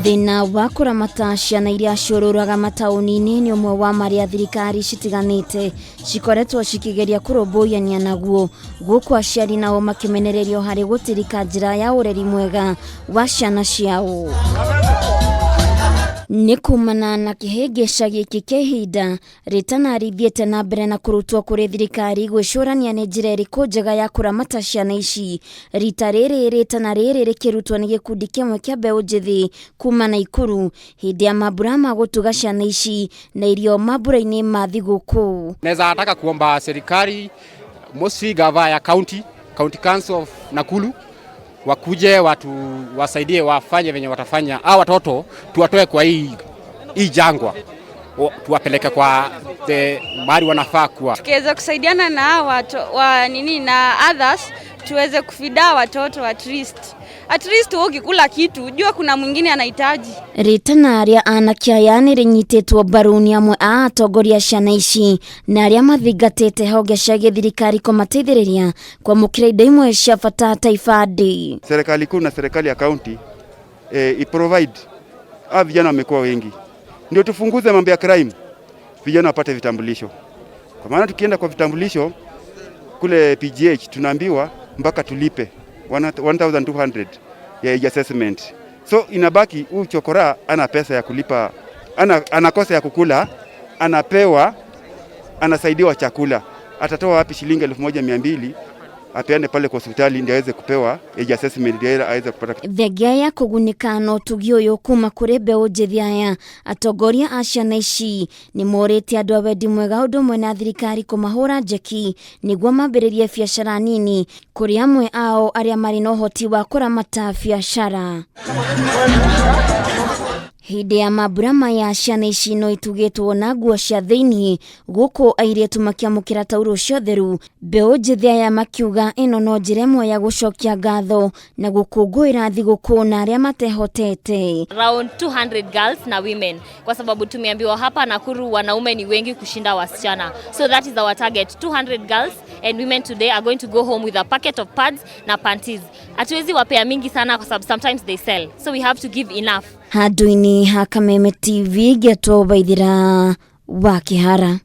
Thĩna wa kũramata ciana iria ciũrũraga mataũni-inĩ nĩ ũmwe wa marĩa thirikari citiganĩte cikoretwo cikĩgeria kũrũmbũyania naguo, gũkũ aciari nao makĩmenererio harĩ gũtirika njĩra ya ũreri mwega wa ciana ciao. Nĩ kumana na kĩhĩngĩca gĩkĩ kĩa ihinda rĩtana rithiĩte na mbere na kũrutwo kũrĩ thirikari gwĩcũrania nĩ njĩra ĩrĩkũ njega ya kũramata ciana ici. Rita rĩrĩ rĩtana rĩrĩ rĩkĩrutwo nĩ gĩkundi kĩmwe kĩa mbeũ njĩthĩ kuma Naikuru hĩndĩ ya mambura ma gũtuga ciana ici na irio mambura-inĩ ma thigũkũ. Naweza nataka kuomba serikali, mostly gava ya county, County Council of Nakuru, wakuje watu wasaidie, wafanye venye watafanya, hao watoto tuwatoe kwa hii jangwa, tuwapeleke kwa the mahali wanafaa kuwa. Tukiweza kusaidiana na hawa watu wa nini na others, tuweze kufeed watoto at least. At least wewe ukikula kitu, jua kuna mwingine anahitaji. Rĩtana rĩa anake aya nĩ rĩnyitĩtwo mbaru nĩ amwe a atongoria a ciana ici na arĩa mathingatĩte honge cia gĩthirikari kũmateithĩrĩria kwamũkĩra indo imwe cia bata ta ibandĩ. Serikali kuu na serikali ya kaunti iprovide. Hawa vijana wamekuwa wengi, ndio tufunguze mambo ya crime, vijana wapate vitambulisho, kwa maana tukienda kwa vitambulisho kule PGH tunaambiwa mpaka tulipe 1200 ya age assessment, so inabaki huyu chokora ana pesa ya kulipa, anakosa ya kukula, anapewa, anasaidiwa chakula, atatoa wapi shilingi 1200 apeane pale kwa hospitali ndio aweze kupewa age assessment ndio aweze kupata? Thengia ya kũgunĩka na ũtugi ũyũ kuma kũrĩ mbeũ njĩthĩ aya, atongoria a ciana ici nĩ morĩtie andũ a wendi mwega ũndũ ũmwe na thirikari kũmahũra njeki nĩguo mambĩrĩrie biacara nini, kũrĩ amwe ao arĩa marĩ na ũhoti wa kũramata biacara. Hĩndĩ ya mambura maya, ciana ici no itugĩtwo na nguo cia thĩiniĩ, gũkũ airĩtu makĩamũkĩra taurũ cia ũtheru. Mbeũ njĩthĩ aya makiuga ĩno no njĩra ĩmwe ya gũcokia ngatho na gũkũngũĩra thigũkũ na arĩa matehotete. Around 200 girls na women, kwa sababu tumeambiwa hapa Nakuru wanaume ni wengi kushinda wasichana, so that is our target. 200 girls and women today are going to go home with a packet of pads na panties. Hatuwezi wapea mingi sana kwa sababu sometimes they sell, so we have to give enough. Handũ-inĩ ha Kameme TV, Getwo Waithira wa Kĩhara.